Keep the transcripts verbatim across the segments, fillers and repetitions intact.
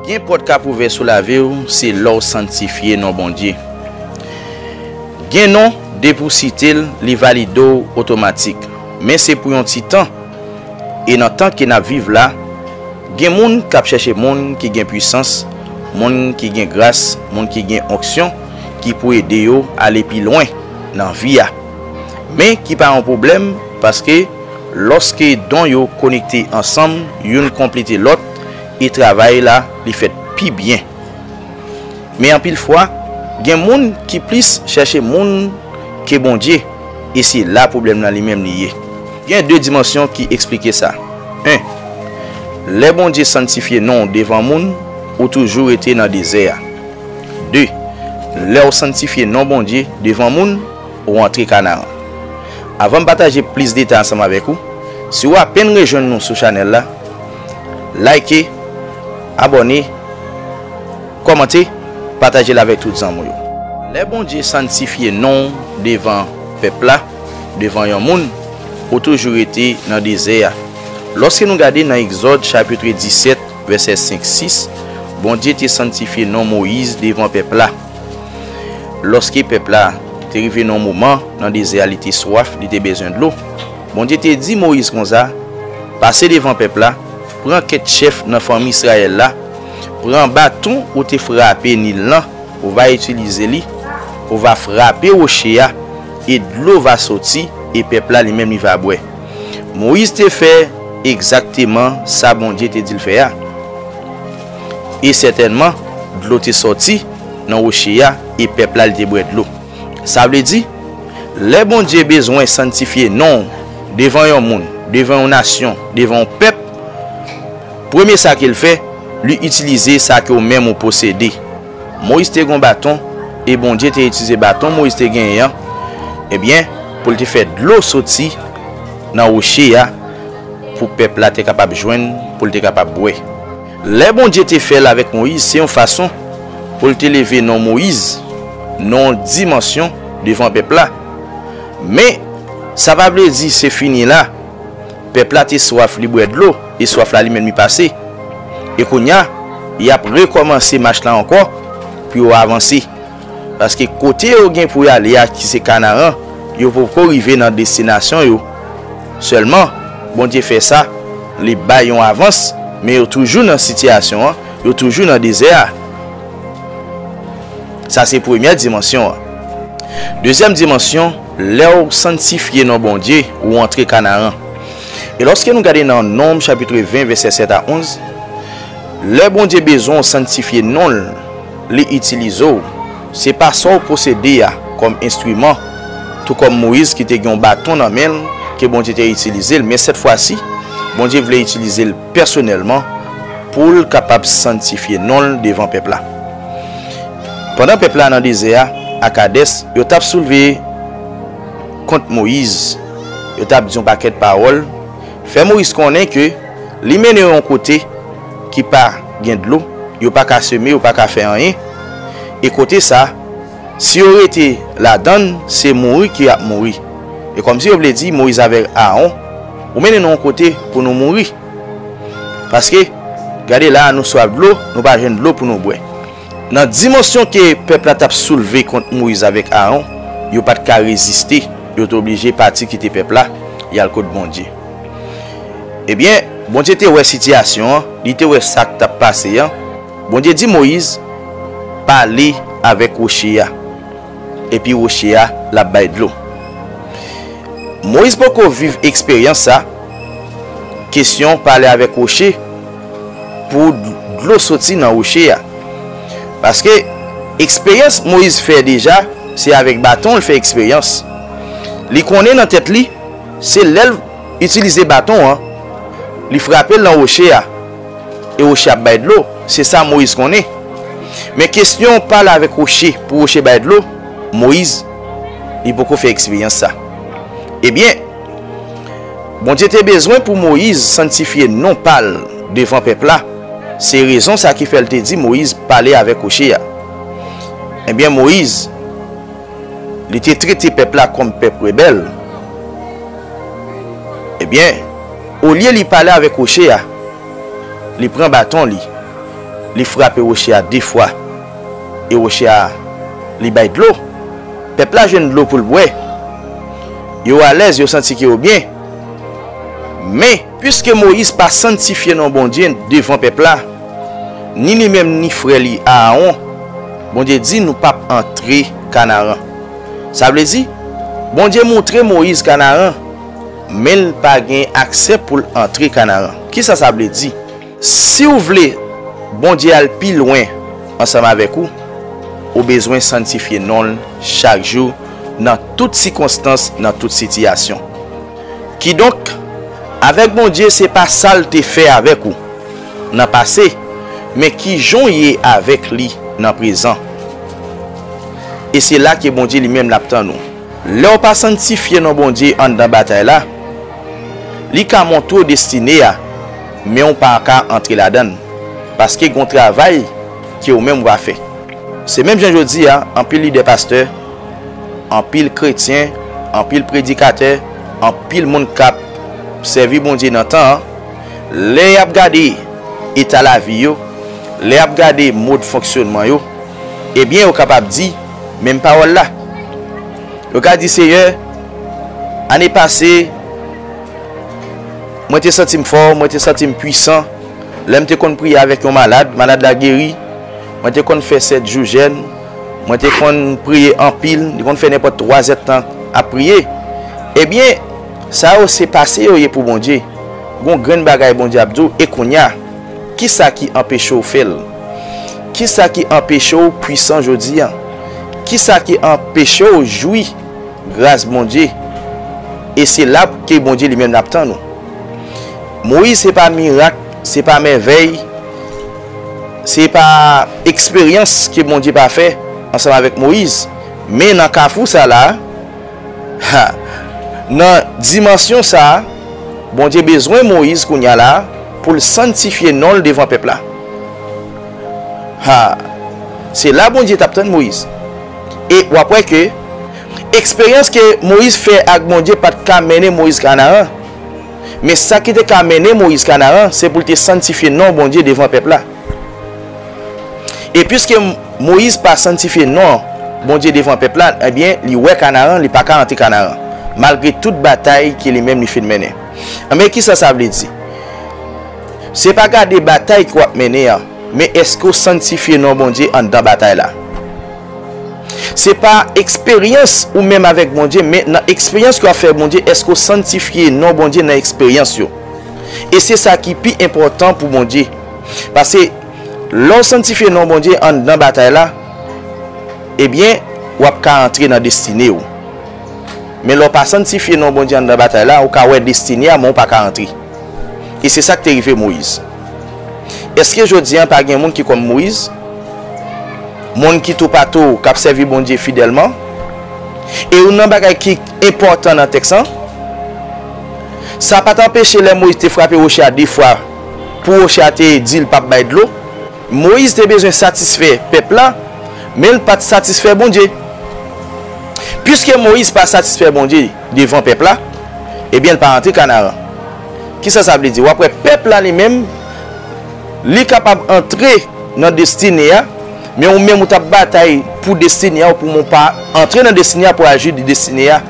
Gen pòt k ap ouvè sou lavi w, se lè w sanntifye non Bondye. Gen non, depi w site l, li valide w otomatik. Men se pou yon ti tan. E nan tan ke n ap viv la, gen moun k ap chèche moun ki gen pwisans, moun ki gen gras, moun ki gen onksyon, ki pou ede yo ale pi lwen nan vi a. Men ki pa yon pwoblèm, paske lòske don yo konekte ansanm, youn konplete lòt, e travay la, li fèt pi byen. Men anpil fwa, gen moun ki plis chèche moun ke Bondye, e se la pwoblèm nan li menm li ye. Gen de dimansyon ki eksplike sa. En, lè Bondye sanntifye non w devan moun, ou toujou rete nan dezè a. De, lè w sanntifye non Bondye devan moun, ou antre Kanaran. Avan m pataje plis detay ansanm avèk ou, si w apèn rejwenn nou sou chanèl la, like, abòne, kòmante, pataje l avèk tout zanmi w yo. Lè Bondye sanntifye non w devan pèp la, devan yon moun, ou toujou rete nan dezè a. Lòske nou gade nan Egzòd chapit disèt, vèsè senk, sis, Bondye te sanntifye non Moyiz devan pèp la. Lòske pèp la te rive nan yon moman nan dezè a, li te swaf, li te bezwen dlo, Bondye te di Moyiz konsa, pase devan pèp la, pran kèt chèf nan fanmi Izrayèl la, pran baton ou te frape Nil lan, ou va itilize li, ou va frape woche a, e dlo va soti, e pèp la li menm li va bwè. Moyiz te fè egzakteman sa Bondye te di l fè a. E sètènman, dlo te sòti nan woche a, e pèp la li te bwè dlo. Sa vle di, lè Bondye bezwen sanntifye non w devan yon moun, devan yon nasyon, devan yon pèp, premye sa ke l fè, li itilize sa ke w menm ou posede. Moyiz te gen yon baton, e Bondye te itilize baton Moyiz te genyen an, ebyen, pou l te fè dlo soti nan woche a, pou pèp la te kapab jwenn, pou l te kapab bwè. Lè Bondye te fè l avèk Moyiz, se yon fason pou l te leve non Moyiz nan yon dimansyon devan pèp la. Men, sa pa vle di se fini la. Pèp la te swaf, li bwè dlo, e swaf la li menm li pase. E kounye a, y ap rekòmanse mach la ankò pou yo avanse. Paske kote yo gen pou y ale a, ki se Kanaran, yo poko rive nan destinasyon yo. Sèlman, Bondye fè sa, li bay yon avans, men yo toujou nan sitiyasyon an, yo toujou nan dezè a. Sa se premyè dimansyon an. Dezyèm dimansyon, lè w sanntifye non Bondye, ou antre Kanaran. E lòske nou gade nan Nonm chapit ven, vèsè sèt a onz, lè Bondye bezwen w sanntifye non l, li itilize w. Se pa sa w posede a kòm enstriman, tou kòm Moyiz ki te gen yon baton nan men l, ke Bondye te itilize l, men sèt fwa si, Bondye vle itilize l pèsonèlman pou l kapab sanntifye non l devan pèp la. Pandan pèp la nan dezè a, a Kadès, yo t ap soulve kont Moyiz, yo t ap di yon pakèt pawòl, fè Moyiz konnen ke li mennen yo yon kote ki pa gen dlo, yo pa ka seme, yo pa ka fè anyen. E kote sa, si yo rete ladan l, se mouri ke y ap mouri. E kòmsi yo vle di Moyiz avèk Aawon, ou mennen nou yon kote pou nou mouri. Paske, gade la a, nou swaf dlo, nou pa jwenn dlo pou nou bwè. Nan dimansyon ke pèp la t ap soulve kont Moyiz avèk Aawon, yo pa t ka reziste, yo te oblije pati kite pèp la, y al kot Bondye. Ebyen, Bondye te wè sitiyasyon an, li te wè sa k t ap pase an. Bondye di Moyiz, pale avèk woche a, epi woche a l ap bay dlo. Moyiz poko viv eksperyans sa, kesyon pale avèk woche pou dlo soti nan woche a. Paske eksperyans Moyiz fè deja, se avèk baton l fè eksperyans. Li konnen nan tèt li, se lè l itilize baton an, li frape l nan woche a, e woche ap bay dlo. Se sa Moyiz konnen. Men kesyon pale avèk woche pou woche bay dlo, Moyiz, li poko fè eksperyans sa. Ebyen, Bondye te bezwen pou Moyiz sanntifye non pa l devan pèp la. Se rezon sa ki fè l te di Moyiz pale avèk woche a. Ebyen, Moyiz, li te trete pèp la kòm pèp rebèl. Ebyen, olye li pale avèk woche a, li pran baton li. Li frape woche a de fwa, e woche a, li bay dlo. Pèp la jwenn dlo pou l bwè. Yo alèz, yo santi ke yo byen. Men, piske Moyiz pa sanntifye non Bondye devan pèp la, ni li menm ni frè li Aawon, Bondye di nou p ap antre Kanaran. Sa vle di, Bondye montre Moyiz Kanaran, men l pa gen aksè pou l antre Kanaran. Kisa sa vle di? Si w vle Bondye al pi lwen ansanm avèk ou, ou bezwen sanntifye non l chak jou, nan tout sikonstans, nan tout sitiyasyon. Kidonk, avèk Bondye, se pa sa l te fè avèk ou nan pase, men kijan w ye avèk li nan prezan. E se la ke Bondye li menm l ap tann ou. Lè w pa sanntifye non Bondye anndan batay la, li ka montre w destine a, men w pa ka antre ladan l, paske gon travay ke w menm w a fè. Se menm jan jodi a, anpil lidè pastè, anpil kretyen, anpil predikatè, anpil moun k ap sèvi Bondye nan tan an, lè y ap gade eta lavi yo, lè y ap gade mòd fonksyònman yo, ebyen, yo kapab di menm pawòl la. Yo ka di, Seyè, ane pase, mwen te santi m fò, mwen te santi m pwisan. Lè m te konn priye avèk yon malad, malad la geri. Mwen te konn fè sèt jou jèn. Mwen te konn priye anpil. Te konn fè nenpòt twa zèdtan ap priye. Ebyen, sa yo se pase yo ye pou Bondye. Gon grenn bagay Bondye ap di w, e kounye a, kisa ki anpeche w fè l? Kisa ki anpeche w pwisan jodi a? Kisa ki anpeche w jwi gras Bondye? E se la ke Bondye li menm l ap tann ou. Moyiz, se pa mirak, se pa mèvèy, se pa eksperyans ke Bondye pa fè ansanm avèk Moyiz. Men nan kafou sa la, ha, nan dimansyon sa, Bondye bezwen Moyiz kounye a la pou l sanntifye non l devan pèp la. Ha, se la Bondye t ap tann Moyiz. E w ap wè ke eksperyans ke Moyiz fè ak Bondye pa t ka mennen Moyiz Kanaran. Men sa ki te ka mennen Moyiz Kanaran, se pou l te sanntifye non Bondye devan pèp la. E piske Moyiz pa sanntifye non Bondye devan pèp la, ebyen, li wè Kanaran, li pa ka antre Kanaran, malgre tout batay ke li menm li fin mennen. Anben, kisa sa vle di? Se pa gade batay ke w ap mennen an, men èske w sanntifye non Bondye anndan batay la? Se pa eksperyans ou menm avèk Bondye, men nan eksperyans ke w ap fè Bondye, èske w sanntifye non Bondye nan eksperyans yo? E se sa ki pi enpòtan pou Bondye. Paske lè w sanntifye non Bondye anndan batay la, ebyen, w ap ka antre nan destine w. Men lè w pa sanntifye non Bondye anndan batay la, ou ka wè destine a, men w pa ka antre. E se sa k te rive Moyiz. Èske jodi a pa gen moun ki kòm Moyiz? Moun ki toupatou k ap sèvi Bondye fidèlman? E youn nan bagay ki enpòtan nan tèks lan, sa pa t anpeche lè Moyiz te frape woche a de fwa, pou woche a te di l p ap bay dlo. Moyiz te bezwen satisfè pèp la, men l pa t satisfè Bondye. Piske Moyiz pa satisfè Bondye devan pèp la, ebyen, l pa antre Kanaran. Kisa sa vle di? W ap wè pèp la li menm, li kapab antre nan destine a, men ou menm ou t ap batay pou destine a, ou pou moun pa antre nan destine a pou al jwi de destine a.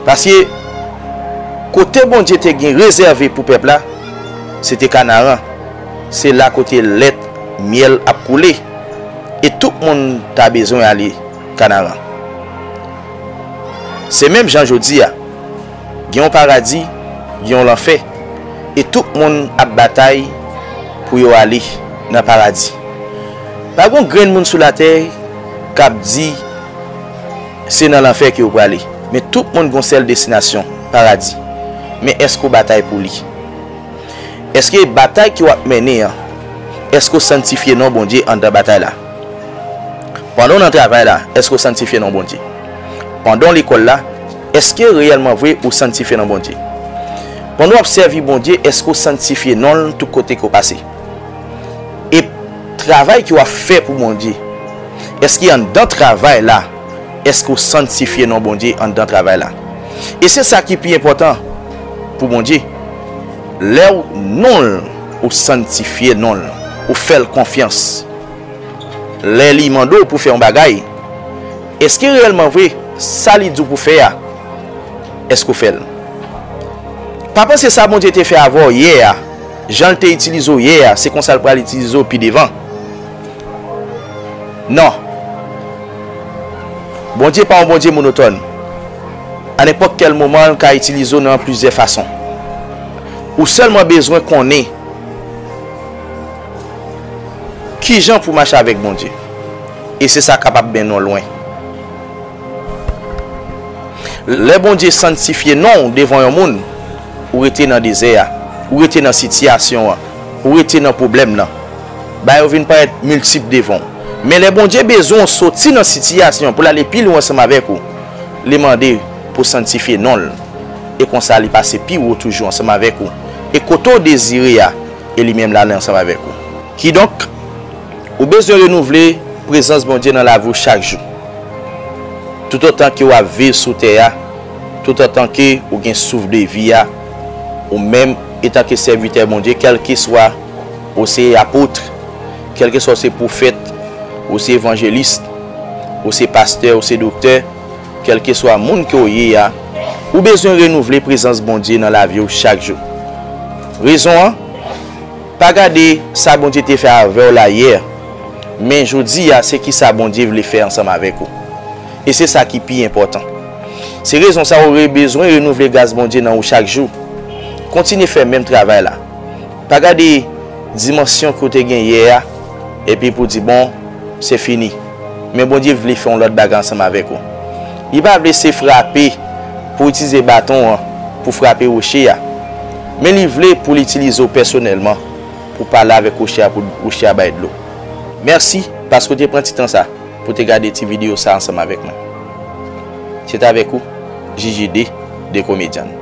Paske kote Bondye te gen rezève pou pèp la, se te Kanaran. Se la kote lèt, myèl ap koule. E tout moun ta bezwen ale Kanaran. Se menm jan jodi a. Gen yon paradi, gen yon lanfè. E tout moun ap batay pou yo ale nan paradi. Pa gon grenn moun sou latè k ap di se nan lanfè ke yo prale. Men tout moun gon sèl destinasyon, paradi. Men èske w batay pou li? Èske batay ke w ap mennen an, èske w sanntifye non Bondye anndan batay la? Pandan w nan travay la, èske w sanntifye non Bondye? Pandan w lekòl la, èske reyèlman vre ou sanntifye non Bondye? Pandan w ap sèvi Bondye, èske w sanntifye non l tout kote ke w pase? E travay ke w ap fè pou Bondye, èske anndan travay la, èske w sanntifye non Bondye anndan travay la? E se sa ki pi enpòtan pou Bondye. Lè w non l, ou sanntifye non l. Ou fè l konfyans. Lè li mande w pou fè yon bagay, èske reyèlman vre, sa li di w pou fè a, èske w fè l? Pa panse sa Bondye te fè avè w yè a, jan l te itilize w yè a, se konsa l pral itilize w pi devan. Non. Bondye pa yon Bondye monotòn. A nenpòt kèl moman, l ka itilize w nan plizyè fason. Ou sèlman bezwen konnen kijan pou mache avèk Bondye. E se sa k kapab mennen w lwen. Lè Bondye santifye non w devan yon moun, ou rete nan dezè a, ou rete nan sitiyasyon an, ou rete nan pwoblèm nan. Bagay yo vin parèt miltip devan w. Men lè Bondye bezwen w soti nan sitiyasyon an pou l ale pi lwen ansanm avèk ou, li mande pou w santifye non l. E konsa, li pase pi wo toujou ansanm avèk ou. E kote w dezire a, e li menm l ale ansanm avèk ou. Kidonk, ou bezwen renouvle prezans Bondye nan lavi w chak jou. Toutotan ke w ap viv sou tè a, toutotan ke ou gen souf de vi a, ou menm, etanke sèvitè Bondye, kèlkeswa ou se apot, kèlkeswa ou se pwofèt, ou se evanjelis, ou se pastè, ou se doktè, kèlkeswa moun ke w ye a, ou bezwen renouvle prezans Bondye nan lavi w chak jou. Rezon an, pa gade sa Bondye te fè avè w la yè, men jodi a, se kisa Bondye vle fè ansanm avèk ou. E se sa ki pi enpòtan. Se rezon sa ou re-, bezwen renouvle gras Bondye nan ou chak jou. Kontinye fè menm travay la. Pa gade dimansyon ke w te gen yè a, epi pou di, "Bon, se fini." Men Bondye vle fè yon lòt bagay ansanm avèk ou. Li pa vle se frape pou itilize baton an pou frape woche a. Men li vle pou l itilize w pèsonèlman pou pale avèk woche a, pou woche a bay dlo. Mèsi paske w te pran ti tan sa pou te gade ti videyo sa ansanm avèk mwen. Se t avèk ou, J J D, de Comedian.